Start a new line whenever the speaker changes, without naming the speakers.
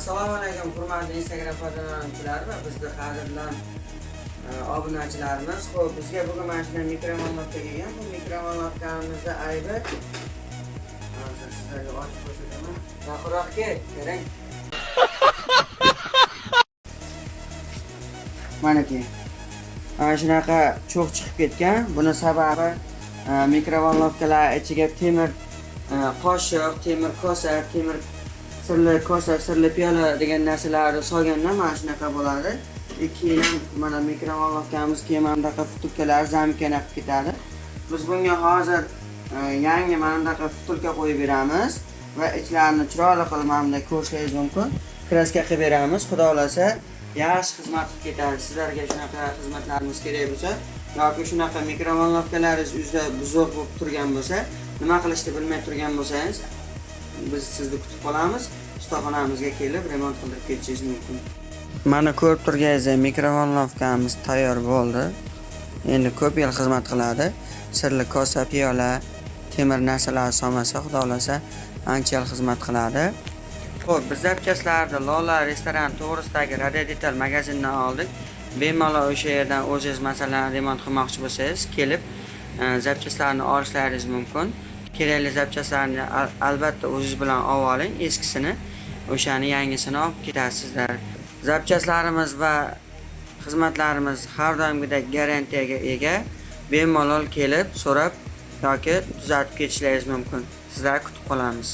Assalomu alaykum, hurmatli Instagram foydalanuvchilari va bizni qadrli obunachilarimiz. Xo'p, bizga bugun mana shunday микроволновка kelgan. Bu микроволновка mizni aybi, hozir sizlarga ochib ko'rsataman. Yaqinroq kel, qarang. Manaki. Mana shunaqa cho'g' chiqib ketgan. Buni sababi микроволновка lar ichiga temir qoshiq, temir kosa, temir sirli kosa, sirli piyola degan narsalarni solgandan mana shunaqa bo'ladi. Keyin ham mana микроволновка miz keyin mana bunaqa втулка lar замыкание qilib ketadi. Biz bunga hozir yangi mana bunaqa втулка qo'yib beramiz va ichlarini chiroyli qilib, mana bunday ko'rishingiz mumkin. Краска qilib beramiz. Xudo xohlasa, yaxshi xizmat qilib ketadi. Sizlarga shunaqa xizmatlarimiz kerak bo'lsa yoki shunaqa микроволновка laringiz uyda buzuq bo'lib turgan bo'lsa, nima qilishni bilmay turgan bo'lsangiz, biz sizni kutib qolamiz. Ustaxonamizga kelib remont qildirib ketishingiz mumkin. Mana ko'rib turganingizdek, микроволновка miz tayyor bo'ldi. Endi ko'p yil xizmat qiladi. Sirli kosa, piyola, temir narsalar solmasa, Xudo xohlasa, ancha yil xizmat qiladi. Xo'p, biz запчасть larni Lola restoran to'g'risidagi Radio Detal magazindan oldik. Bemalol o'sha yerdan o'zingiz, masalan, remont qilmoqchi bo'lsangiz, kelib запчасть larni olishlaringiz mumkin. Kerakli запчасть larni albatta o'zingiz bilan olib oling, eskisini, o'shani yangisini olib ketasizlar. Запчасть larimiz va xizmatlarimiz har doimgidek garantiyaga ega. Bemalol kelib so'rab yoki tuzatib ketishlaringiz mumkin. Sizlarni kutib qolamiz.